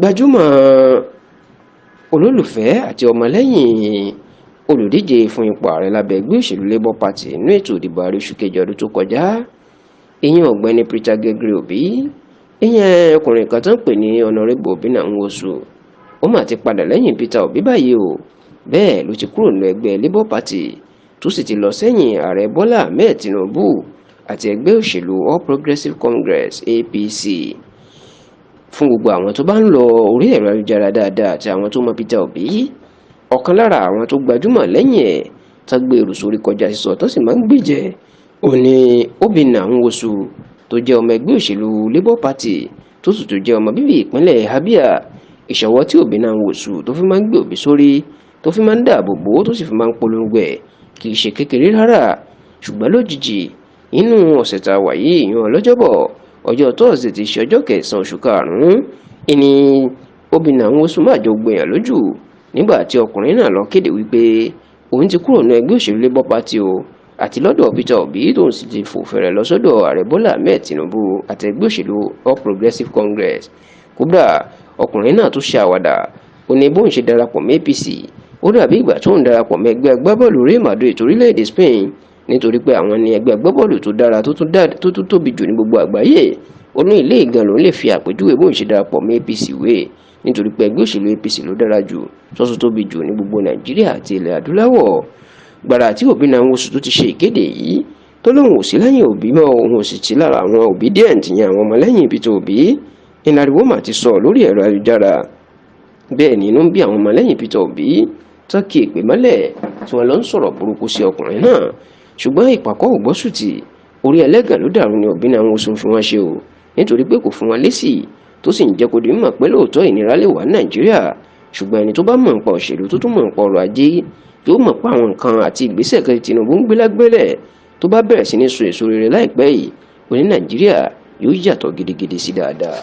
Gbajúmọ̀ olólùfẹ́ àti ọmọlẹ́yìn olùdíje fún ipò ààrẹ lábẹ́ ẹgbẹ́ òṣèlú Labour Party nínú ètò ìdìbò ààrẹ oṣù kejì ọdún tó kọjá, ìyẹn Ọ̀gbẹ́ni Peter Gregory Obi, ìyẹn ọkùnrin kan tó ń pè ní Honourable Obinna Nwosu, ó mà ti padà lẹ́yìn Peter Obi báyìí o. Bẹ́ẹ̀ ló ti kúrò nínú ẹgbẹ́ Labour Party, tó sì ti lọ sẹ́yìn ààrẹ Bọ́lá Ahmed Tinubu àti ẹgbẹ́ òṣèlú All Progressives Congress, APC. Fún gbogbo àwọn tó bá ń lọ orí ẹ̀rọ ayélujára dáadáa àti àwọn tó mọ Peter Obi, ọ̀kan lára àwọn tó gbajúmọ̀ lẹ́yìn ẹ̀ tó gbé èrò sórí kọjá sísọ, tó sì máa ń gbèjẹ́ òní, Obinna Nwosu, tó jẹ́ ọmọ ẹgbẹ́ òṣèlú Labour Party, tó sì tún jẹ́ ọmọ bíbí ìpínlẹ̀ Abia. Ìṣọwọ́ tí Obinna Nwosu tó fi máa ń gbé Obi sórí, tó fi máa ń dáàbò bò ó, tó sì fi máa ń polongo ẹ̀, kì í ṣe kékeré rárá. Ṣùgbọ́n lójijì, inú ọ̀sẹ̀ tá a wà yìí, ìyẹn lọ́jọ́bọ̀, ọjọ́ Thursday, ti ṣe ọjọ́ 9 oṣù 5, ìní Obinna Nwosu máa jọ gbìyàn lójú nígbà tí ọkùnrin náà lọ kéde wípé òun ti kúrò ní ẹgbẹ́ òṣèlú Labour Party o, àti lọ́dọ̀ Peter Obi, tóun sì ti fò fẹ̀rẹ̀ lọ sọ́dọ̀ ààrẹ Bọ́lá Ahmed Tinubu àti ẹgbẹ́ òṣèlú All Progressives Congress. Kódà, ọkùnrin náà tún ṣe àwàdà, ó ní bóun ṣe darapọ̀ mọ́ APC, ó dàbí ìgbà tóun darapọ̀ mọ́ ẹgbẹ́ agbábọ́ọ̀lù Real Madrid orílẹ̀-èdè Spain, nítorí pé àwọn ní ẹgbẹ́ agbábọ́ọ̀lù tó dára, tó tún tóbi jù ní gbogbo àgbáyé. Ó ní ilé ìgan lòun lè fi àpèjúwe bóun ṣe darapọ̀ mọ́ APC wé, nítorí pé ẹgbẹ́ òṣèlú APC ló dára jù, tó tún tóbi jù ní gbogbo Nàìjíríà àti ilẹ̀ adúláwọ̀. Gbàrà tí Obinna Nwosu tó ti ṣe ìkéde yìí, tó lóun ò sí lẹ́yìn Obi mọ́, òun ò sì sí lára àwọn Obidient, yẹn àwọn ọmọlẹ́yìn Peter Obi, ìnàríwó mà ti sọ lórí ẹ̀rọ ayélujára. Bẹ́ẹ̀ ni inú ń bí àwọn ọmọlẹ́yìn Peter Obi tó kí èpè mọ́lẹ̀, tí wọ́n lọ ń sọ̀rọ̀ burúkú sí ọkùnrin náà. Ṣùgbọ́n ìpàkọ́ ògbọ́sùtì orí ẹlẹ́gàn ló dàrú ni Obinna Nwosu fi wọ́n ṣe o, nítorí pé kò fún wọn lésì, tó sì ń jẹ́ kó di mímọ̀ pé lóòótọ́ ìnira lè wà ní Nàìjíríà, ṣùgbọ́n ẹni tó bá mọ̀ nípa òṣèlú, tó tún mọ̀ nípa ọrọ̀ ajé, yóò mọ̀ pé àwọn nǹkan àti ìgbésẹ̀ kan Tinubu ń gbé lágbẹ́lẹ̀, tó bá bẹ̀rẹ̀ sí ní so èso rere láìpẹ́ yìí, oní Nàìjíríà yóò yàtọ̀ gidigidi sí dáadáa.